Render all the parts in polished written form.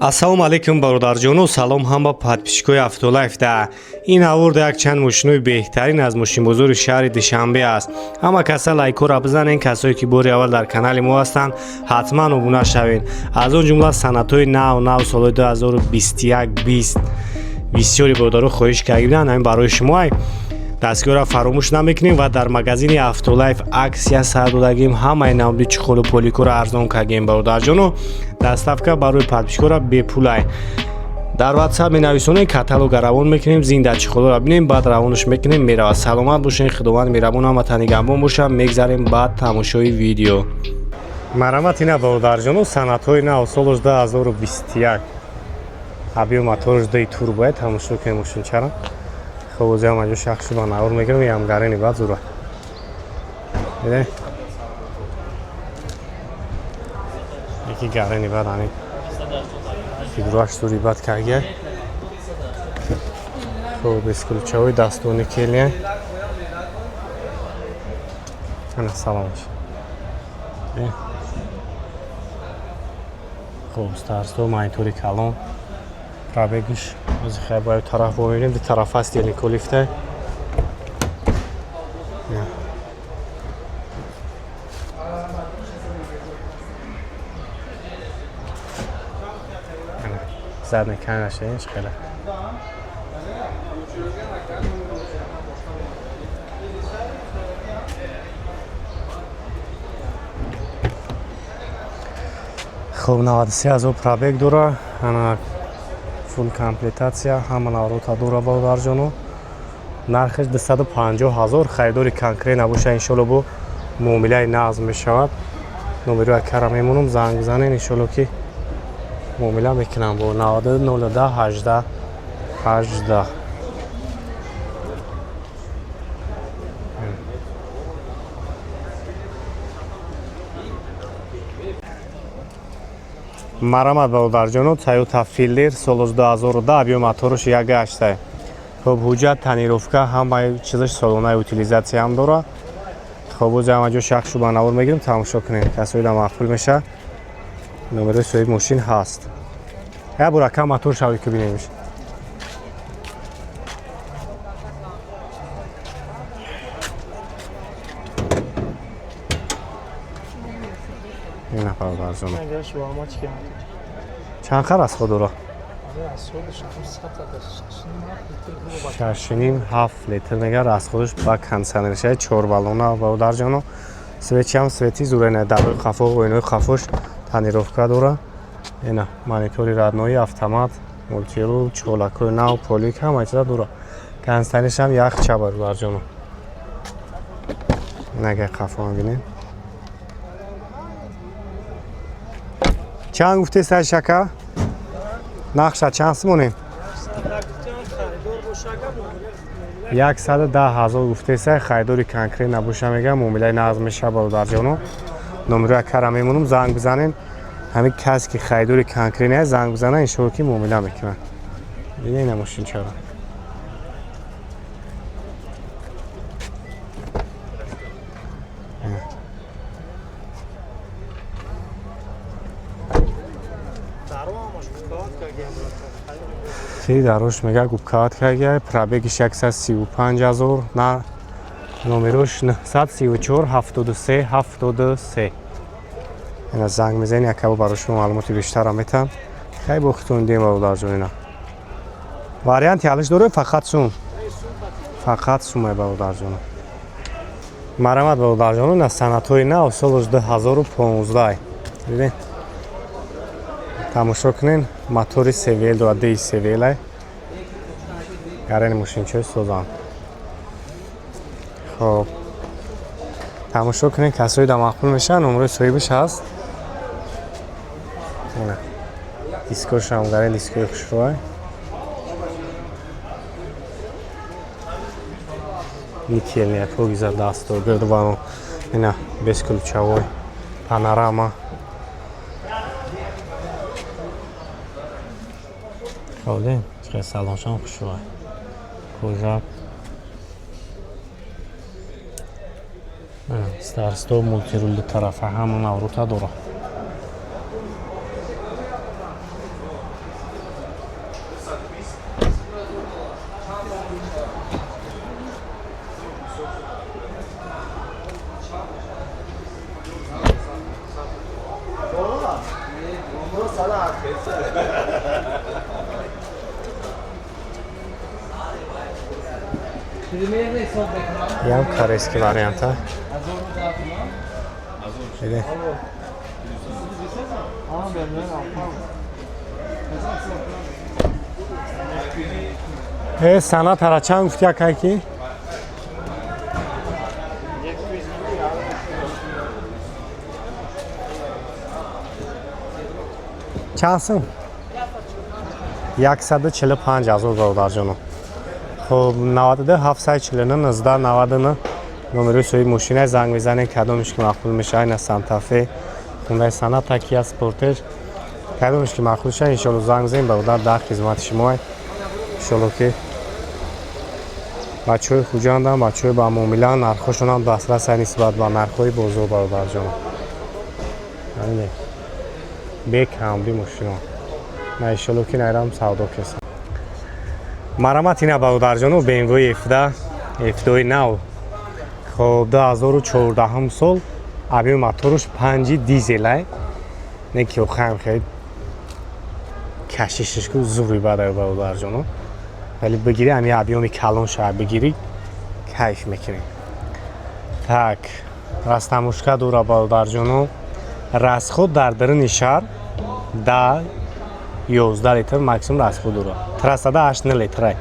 Ассалому алайкум, бародарҷону, салом ҳама подписчикои Автолайфда. Ин аворда якчанд мошинои беҳтарин аз мошинбозори шаҳри Душанбе аст. Ҳама каса лайкҳоро бизанен. Касое ки бори аввал дар канали мо ҳастанд, ҳатман обуна шавед. Аз он ҷумла санадҳои нав нав солҳои 2021 20. Бисёри бародаро хоҳиш карда буданд, ҳамин барои шумо дастгоҳро фаромӯш намекунем. Ва дар магазини Автолайф аксия сар додагим, ҳамаи намуди чехолу поликҳоро арзон кардем, бародарҷоно. Доставка барои подписчикҳоро бепулай. Дар Ватсап менависонем, каталога равон мекунем, зинда чехолоро бинем, баъд равонаш мекунем, меравад. Саломат бошен, Худованд меҳрабон, ҳаматан нигаҳбон бошад. Мегзарем ба тамошои видео. Марҳамат, ина, бародарҷоно, санадҳои нав, солош 2021, объём моторш ди турбо. Тамошо кунем мошинчара. Хоб, озиам аҷо шахси ба навор мегирам, ям гарени баъд зура. Диде? Яки гарени баъд ани фигураш зури бад кагия. Хоб, бесключевой, дастони келия. Ана саломаш. Хоб, старт-стоп, монитори калон, пробегиш ози хай баю тараф бубинем, ду тараф аст, электро лифта. Задний камераш ин хеле. Хоб, 93 ҳазор пробег дора. Ана, фулл комплектация, ҳама наврота дора, бародарҷоно. Нархаш 250 ҳазор. Харидори конкрет набоша, иншолло, бо муомилаи нағз мешавад. Номеро якара мемонам, занг бизанен, иншолло, ки муомила мекунам бо 92 02 18 18. Марҳамат, бародарҷоно, Тойота Филдер, солош 2010, объём моторш 1,8. Хоб, ҳуҷҷат, тонировка, ҳамаи чизаш солонаи, утилизатсия ҳам дора. Хоб, боз ҳама ҷо шахшу ба навор мегирем, тамошо кунем. Касоида маъқул меша, номерои соҳиби мошин ҳаст. Як бор ака мотор шави, ки бинемш. Ина, бародарҷоно, чанд қар расход дора? 6,5 7 литр мега расходаш. Ба кондиционершаи чорбалона, бародарҷоно. Свечиам свети зурена, дарои қафо, оинои қафош тонировка дора. Ина, монитори родной, автомат, мультируль, чолакҳои нав, полик, ҳама чиза дора. Кондиционершам яхча, бародарҷоно. Инага қафо бинем. Чанд гуфтеста, шака? Нақша чанд симонем? 110 000 гуфтеса. Харидори конкрет набоша, мегам, муомилаи нағз меша, бародарҷоно. Номеро якара мемонам, занг бизанен. Ҳамин касе ки харидори конкрет не, занг бизана, иншолло, ки муомила мекунад. Дида, ина мошинчаро. Ти дарош мега губкават кагия, пробегиш 135 ҳазор, на номерош 934 73 73. Ина, занг мезанед, якабо барои шумо маълумоти бештарам метам. Хай, бо хитон дем, бародарҷон. Ина варианти ҳалиш дорем, фақат сум, фақат сумай, бародарҷон. Марҳамат, бародарҷон, ина санадҳои нав, солош 2015. Дидед, тамошо кунен. Мотори CVL дорад, ди CVL. Гарени мошинчаи созан. Хоб, тамошо кунен. Касои да маъқул мешаванд, номерои соҳибаш ҳаст. Ина дискошам гарен, дискои хушрӯай, никелния, покиза дасто гирдвано. Ина, бесключевой, панорама. Хоб, чиқар салоншам хушрӯай, кожа, старт-стоп, мультируль, ду тарафа, ҳама наврута дора. Ям корейский варианта. Иде. Санатара чанд гуфти, акай ки? Чанд сум? 145 ҳазор, бародарҷоно. Хоб, 92 749 19 99 номерои соҳиби мошина, занг мезанем, кадомеш ки маъқул мешава. Ина Сантафе, Хундай Соната, Кия Спортеж, кадомеш ки маъқул шава, иншолло, занг мезанем. Бародар дар хизмати шумо. Иншолло, ки бачаҳои Хуҷандам, бачаҳои ба муомила, нархҳошонам дастраса нисбат ба нархҳои бозор, бародарҷоно. Бекамби мошино на, иншолло, ки найрам савдо кесам. Марамат, ина, бародарҷоно, BMW F10, F2 нав. Хоб, 2014 сол, объёми моторуш 5, дизелай. Не ки охаем хеле кашишиш ку зури бадай, бародарҷоно. Вале бигирӣ, ами объёми калон шава бигирӣ, кайф мекунӣ. Так, растаможка дора, бародарҷоно. Расход дар даруни шаҳр да 11 литр максимум расход дора. Трассада 8 литрай.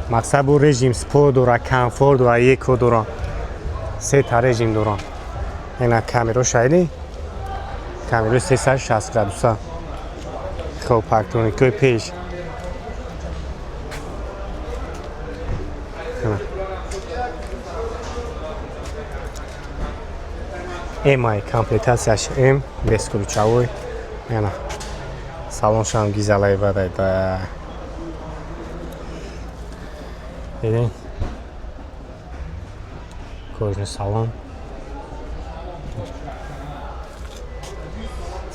Мақсад, бу режим спорт дора, комфорт дора, эко дора. Сета режим дора. Ина камеро шайди. Камеро 360 градуса. Хоб, парктроникои пеш. Ина. М комплектацияш М, бесключевой. Ина. Салоншам гизалай бадай да. Дидин? Кожаный салон.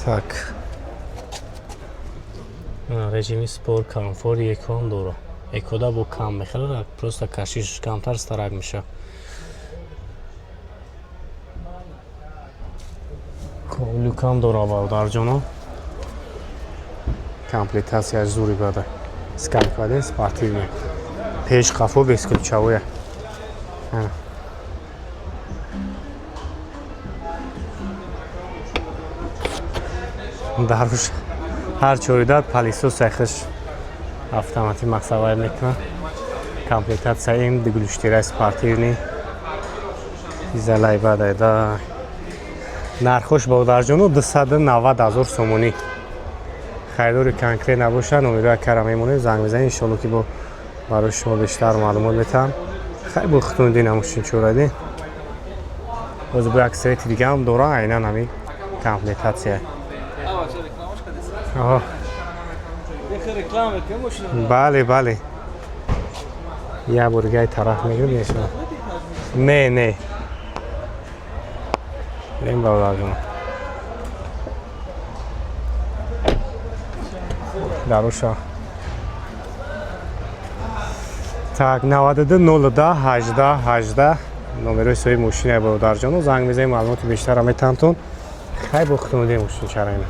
Так. Режими спорт, комфорт, эко ҳам дора. Экода бо кам мехӯрад, просто кашишаш камтар старак мешавад. Люкам дора, бародарҷоно. Комплектацияш зури бада. Скалкаде спортивный. Пеш қафо бесключевой. Ана. Даруш ҳар чорида пылесос хиш автоматӣ мақсадвай мекунад. Комплектация М, дуглуштираи спортивный. Изалай бадай да. Нархош, бародарҷоно, 290 ҳазор сомонӣ. Харидори конкрет набошад, номерои акара мемонем, занг мезанем, иншолло, ки бо барои шумо бештар маълумот метаҳам. Хай, бо хутун дина мошин чоради. Боз бо як цвети дигаам дора, айнан ҳамин комплектация. Оҳо. Бале, бале. Як бор дигаи тараф мегирем, нешон. Не, не. Рем, бародарҷон. Даруша. Так, 92 02 18 18 номерои соҳиби мошинаи, бародарҷоно, занг мезанем, маълумоти бештарро метаҳамтон. Хай, бо хутун дидем мошин чара ина.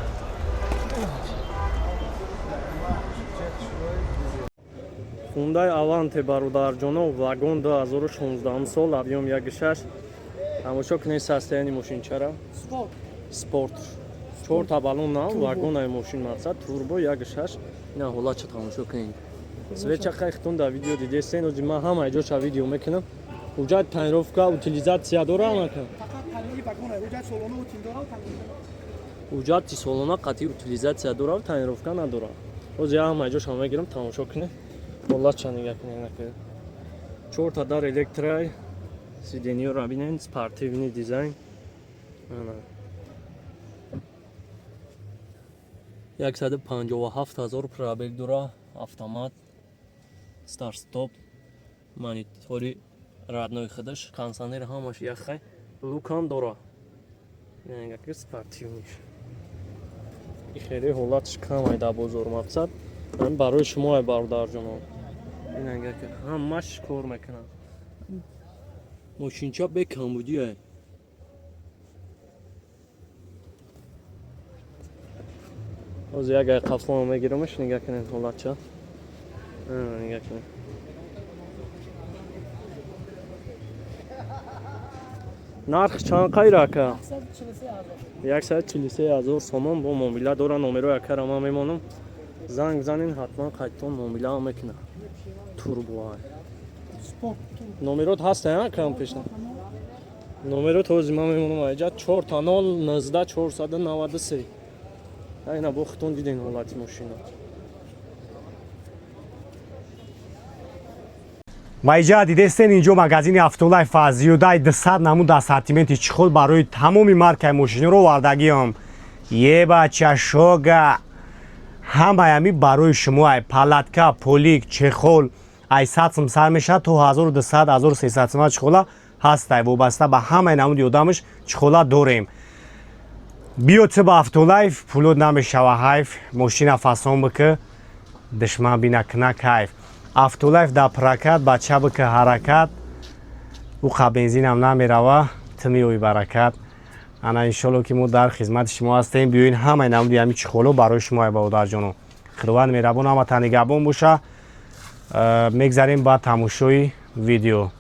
Хундай Аванте, бародарҷоно, вагон, 2016 сол, объём 1,6. Тамошо кунед состояние мошинчара. Спорт. Чорта баллон нав, вагонаи мошин, мақсад турбо 1,6. Ина ҳолатша тамошо кунед. Свеча хайхтон дар видео дидесен, ози ман ҳама ҷоша видео мекунам. Уҷа тонировка, утилизация дора анака. Фақат панели вагона, уҷа солона утил дора, тонировка. Уҷати солона қатъи утилизация дора, тонировка надора. Ози ҳама ҷоша мегирам, тамошо кунед. Ҳолатша нигаҳ кунед, накунед. Чорта дар электрай, сиденьёро бинед, спортивный дизайн. Ана. 157 ҳазор пробег дора, автомат, старт стоп, монитори родной худаш, кондиционер, ҳамаш яхай, люкам дора. Яки спортивный. И хеле ҳолатш камай дар бозор, мақсад. Ҳамин барои шумо, ай бародарҷонон. Ин ҳамаш кор мекунад. Мошинча бекамбудия. Ҳозир як ай қафома мегирамаш, нигаҳ кунед ҳолатча. Нигаҳ кунед. Нарх чанд қайра, ака? 143 ҳазор. 143 000 сомон бо муомила дора. Номерои акара ман мемонам, занг занен, ҳатман қайтон муомила мекунад. Турбо. Спорт, турбо. Номерот ҳаста, акам пешна? Номерот ҳозир ман мемонам айҷа: 4 0 19 493. Айна бо хитон диден ҳолати мошина. Ва иҷа дидестен, инҷо магазини Автолайф а зиёдаи 200 намуд ассортименти чехол барои тамоми маркаи мошиниро овардагиам. Ебача шога, ҳамаи ами барои шумо ай: палатка, полик, чехол ай 100 сум сар мешавад то 1200, 1300 сума чехола ҳастай. Вобаста ба ҳамаи намуди одамаш чехола дорем. Биё ту ба Автолайф, пулот намешава ҳайф. Мошина фасон бикӣ, душман бина кна кайф. Автолайф дар прокат, бача, бикӣ ҳаракат. Уқа бензинам намерава, ту меои баракат. Ана, иншолло, ки мо дар хизмати шумо ҳастем. Биёин, ҳамаи намуди ҳами чехоло барои шумо, бародарҷоно. Худованд меҳрабон, ҳаматан нигаҳбон боша. Мегзарем ба тамошои видео.